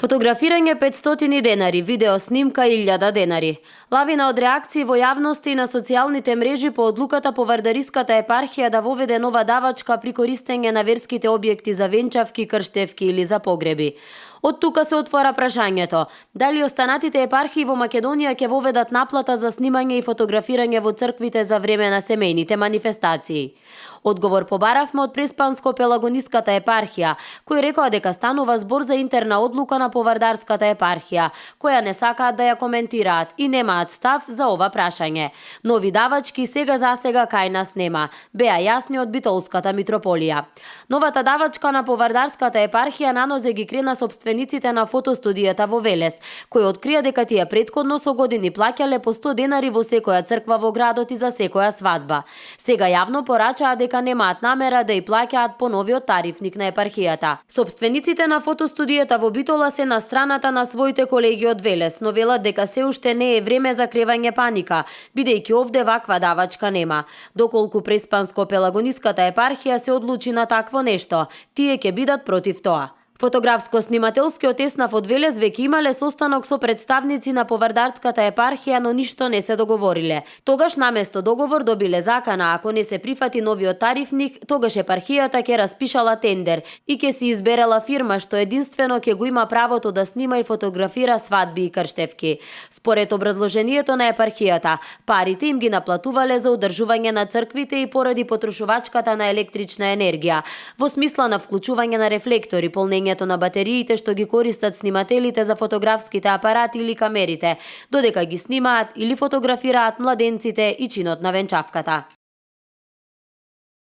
Фотографирање 500 денари, видео снимка 1000 денари. Лавина од реакции во јавноста и на социјалните мрежи по одлуката Повардариската епархија да воведе нова давачка при користење на верските објекти за венчавки, крштевки или за погреби. Од тука се отвора прашањето, дали останатите епархии во Македонија ќе воведат наплата за снимање и фотографирање во црквите за време на семејните манифестации. Одговор побаравме од Преспанско-Пелагониската епархија, кој рекоа дека станува збор за интерна одлука на Повардарската епархија, која не сакаат да ја коментираат и немаат став за ова прашање. Нови давачки сега кај нас нема, беа јасни од Битолската митрополија. Новата давачка на Повардарската епархија нанозе ги крена собствениците на фотостудијата во Велес, кој открија дека тие претходно со години плаќале по 100 денари во секоја црква во градот и за секоја свадба. Сега јавно порачаа дека немаат намера да ја плаќаат по новиот тарифник на епархијата. Собствениците на фотостудијата во Битола се на страната на своите колеги од Велес, но велат дека се уште не е време за кревање паника, бидејќи овде ваква давачка нема. Доколку Преспанско-Пелагониската епархија се одлучи на такво нешто, тие ќе бидат против тоа. Фотографско-снимателскиот еснав од Велес веќе имале состанок со представници на Повардарската епархија, но ништо не се договориле. Тогаш наместо договор добиле закана, ако не се прифати новиот тарифник, тогаш епархијата ќе распишала тендер и ќе си изберела фирма што единствено ќе го има правото да снима и фотографира свадби и крштевки. Според образложението на епархијата, парите им ги наплатувале за одржување на црквите и поради потрошувачката на електрична енергија, во смисла на вклучување на рефлектори, полнење на батериите што ги користат снимателите за фотографските апарати или камерите, додека ги снимаат или фотографираат младенците и чинот на венчавката.